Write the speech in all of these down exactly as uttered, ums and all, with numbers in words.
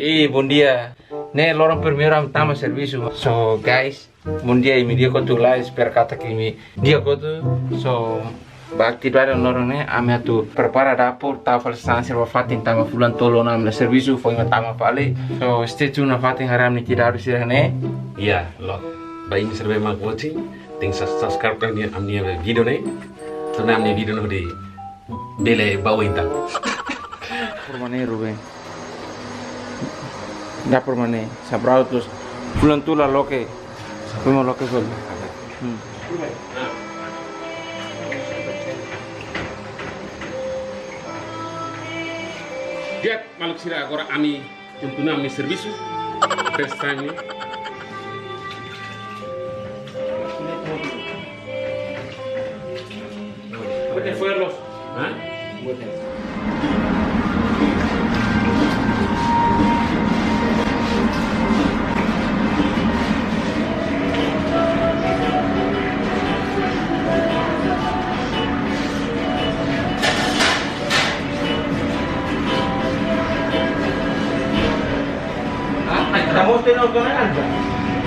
Eh, bondia. Ne'e loron primeiru ami tama servisu. So, guys, bondia, imi di'ak hotu lai, espera katak imi di'ak hotu. So, ba atividade loron ne'e, ami atu prepara dapur, tau fali sasán sira ba fatin tanba fulan tolu ona ami la servisu, foin mak tama fali. So, stay tune nafatin haree ami-nia kuidadu sira-ne'e. Iya, loos. Ba imi sira be mak watching, tenke sus-, subscribe ka ami-nia, ami-nia vídeo ne'e. Tanba ami-nia vídeo ne'e hodi bele bau entaun. Dapur mak ne'e, Ruben. Dapur mak ne'e, sabraut terus. Fulan tolu la loke. Fulan loke fulan. Hmm. Di'ak, maluk sira, agora ami kontinua ami-nia servisu. First time ne'e. Bete fo'er loos. Hah? Bete. Ah, ai, kamu tene organa kan?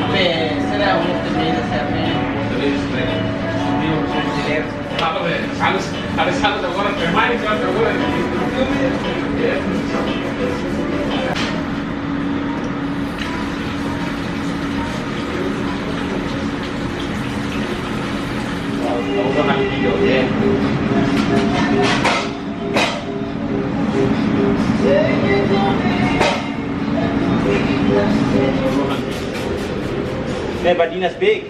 Ape, sira, kamu tene mena sira, ne? Tene mena sira. Apa, be? Harus, harus, harus, agora, kemarin, agora. Agora, agora, ne'e badinas bek.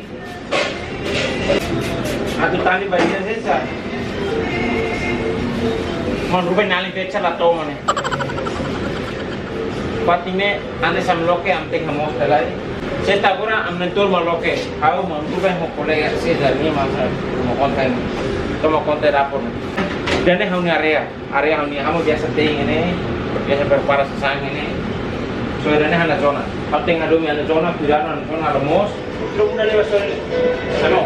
Atu tali badinas sesa. Maun Ruben, alin fecha la toma ne'e. Fatin ne'e, antes ami loke, ami tenke mós tali. Sesta agora, ami mentor mak loke. Ha'u, Maun Ruben ho kolega sira ne'e mak toma konta, toma konta dapur. Ida-ne'e ha'u-nia área. Área ha'u-nia, ha'u mak biasa te'in ne'e, biasa prepara sasán ne'e. So, ida-ne'e ha'u-nia zona. Ha'u tenke hadomi ha'u-nia zona, kuidadu ha'u-nia zona, halo mós. Terus una leva sobre. Ano.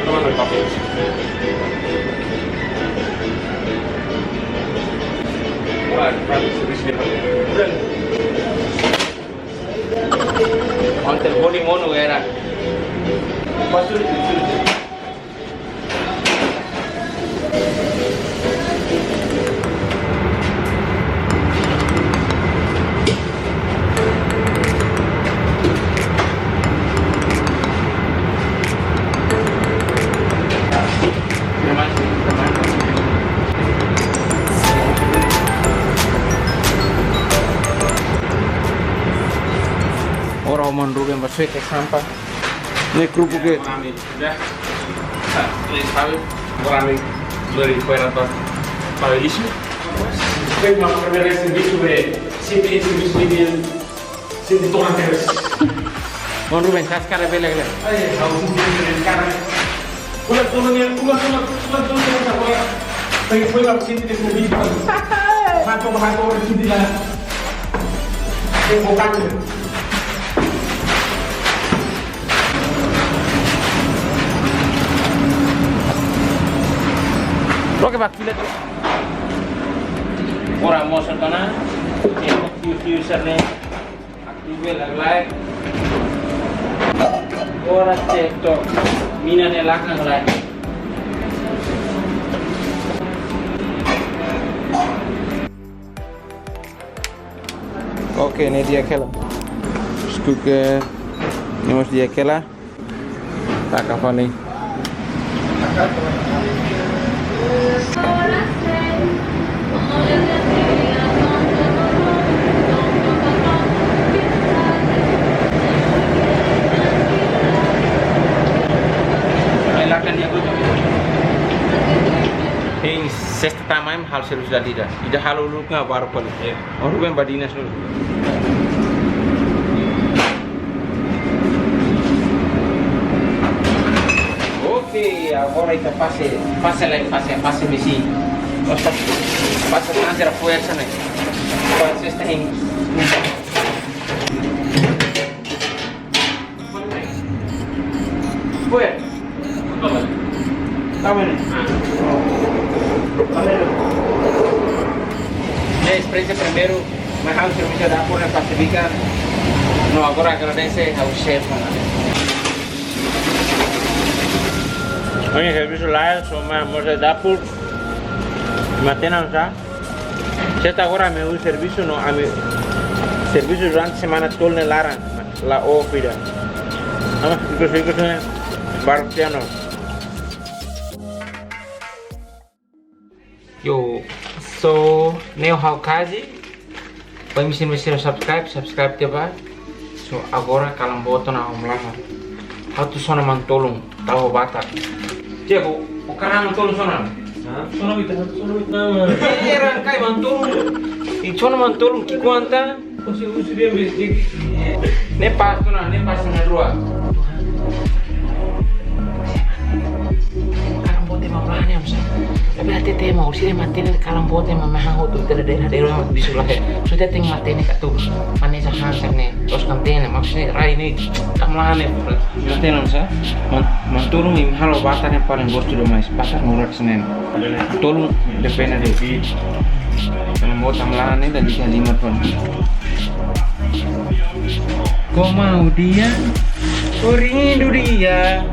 Toma el papel. Wah, Frank, servisu dia. Udah. Ontel boli monu era. Pasu di sini. Ora, Maun Ruben ba soe ke sampah. Ne'e kerupuk ke. Ya. Nah, ini tahu. Orang ini dari kue apa? Tahu isu. Kue mau kerja dari sini, kue. Sini, sini, sini. Sente toran teres. Maun Ruben, kas kara bele bele. Ai, ha'u sente teres kara. Pula turun ya, pula, pula, pula turun ya, pula. Pai, pula, sente teres na bipa. Mato, mato, sente la. Tem bocado. Loke bak kila tu. Ora mosa tana. Tiu, tiu, serne. Aktif bele lai. Ora cek to. Mina ne'e lakang lai. Oke, ne'e di'ak hela. Skuke, ne'e mós di'ak hela. Taka fali. Ai, lakan di'ak hotu. Hein, sesta tama, ha'u halo servisu dala ida. Ida halo uluk nggak baru kali. Iya. Maun Ruben badinas dulu. Oke, agora ita fase, fase lai, fase, fase mesin. Fase, fase tanjera fuersa ne'e. Fase esta hein. Fuersa. Tama ne'e. Tama ne'e. Esperiénsia primeiru, mai halo servisu dapur ne'e pasti bikan. No, agora agradese ao xefe. Ohin servisu lae, só mai mós dapur. Matenek, sá? Seta agora ami servisu no, ami servisu durante semana tolu ne'e laran, la off ida. Ama, ikus, ikus ne'e, baru piano. Yo, so, ne'e ha'u kazi, ba imi sira ne'ebé seidauk subscribe, subscribe tiha ba. So, agora kalan boot ona ha'u-nia lahan. Ha'u atu sona manu-tolun, tau batar. Cek, o, o kalan manu-tolun sona. Hah? Sona ita, sona ita. Era kai manu-tolun. I sona manu-tolun ki'ikoan tan. Ne'e pas tu na, ne'e pas na rua. Kalan boot ema maun lahan ne'e, sá. Tapi hatete ema, sira matenek kalan boot ema mai han hotu tiha daerah-daerah bisu lae. Só ita tenke matenek katak. Mane sa han sa ne'e, terus kan tene, maksudnya rai ne'e, kam lahan ne'e. Matenek, sá. Man, manu-tolun imi halo batar ne'e paling gostu demais. Batar nurak sá ne'e. Tolun depende de. Kalan boot ema lahan ne'e, dan di lima ton. Kau mau dia, kau rindu dia.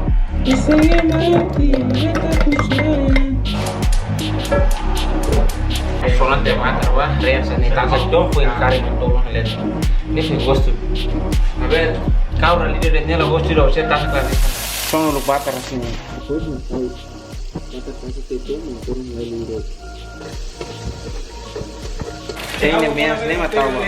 Isi mati, dia tak usah. Soalnya tema terwah, rea seni tasa dong, kue kari mantolong, lihat. Ne'e sih gostu. Abe, kau ora lider de nela gostu do, saya tasa kali. Só no batar sini. Tem na minha, nem matar uma.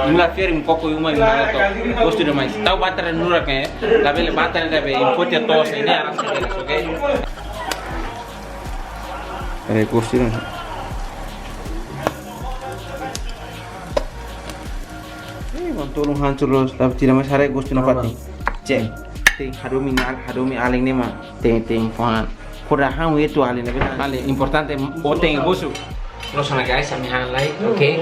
Imi la fiar imi koko uma imi halo to'o. Gostu demais. Tau batar nurak, eh. Labele batar ne'e be importa tos ne'e, ne'e arrasa deles, oke? Haree gostu ne'e. Eh, mantolun hancur loos, tapi tidak masalah, gostu nafatin. Cek. Tenke hadomi nal, hadomi alin ne'e mak. Tenke, tenke fó han. Koda han itu alin ne'e be. Alin, importante o tenke bosu. Loos ona guys, ami han lai, oke?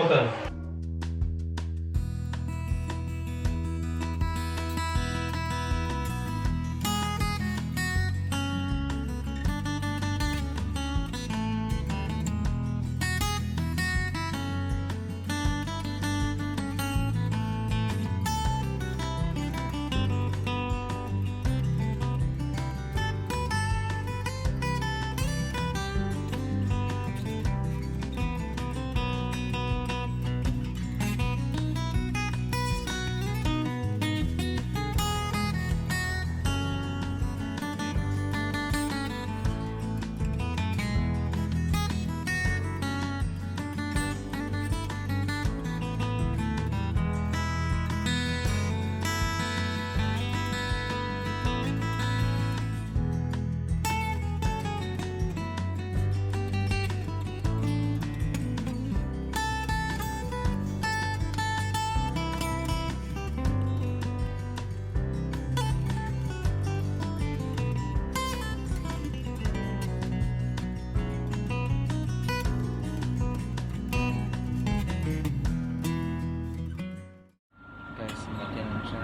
Guys, latihan nusa.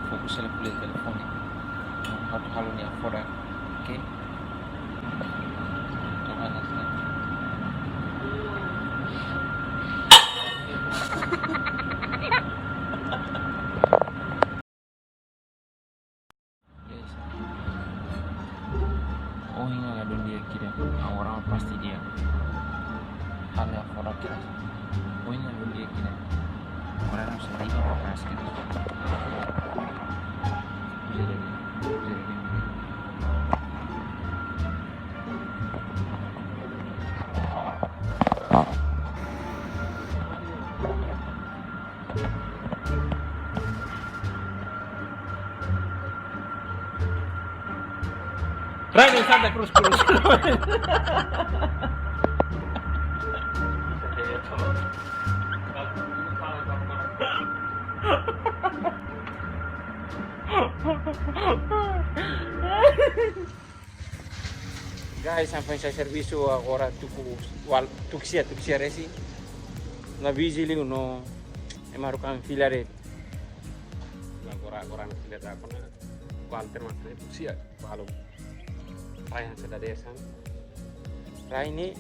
Fokus hela puli telefone. Halo, halo nia fora. Oke. Tuhan, Yes. Ohin ladún di'ak ida, agora pasti di'ak. Halo fora kira. Ohin ladún di'ak ida. Agora não sei nem o que faz, cara. Misericórdia. Misericórdia. Rai de Santa Cruz, Cruz. Guys, sampai sai servisu agora tuku wal, tuku sia, tuku sia resin. La busy liu no, ema haruka fila de'it. Agora, agora fila de'it. Walter Martinez, sia, balu. Rai hanesan dadeer-saan. Rai ne'e,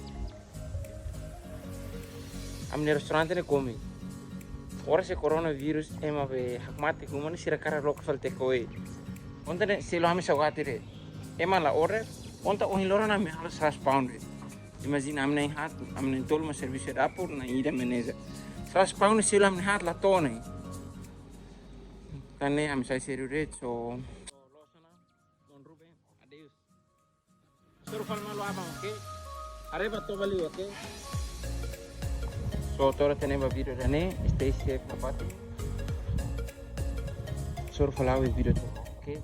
ami-nia restaurante ne'e kome. Oras ne'e coronavirus, ema be hakmatek uma ne'e sira hakarak loke fali takeaway. Ontem ne'e selu ami saugati de'it. Ema la order, ontem ohin loron ami halo seratus pound de'it. Imajina ami na'in haat, ami na'in tolu mak servisu dapur, na'in ida manager. Seratus pound selu ami na'in haat la to'o ne'e. Tan ne'e ami sai sériu de'it, so. Hasoru fali malu aban, oke? Haree ba toba liu, oke? So, to'o iha ne'e ba vídeo ida-ne'e, stay safe, kapati. Hasoru fali ba vídeo toba, oke?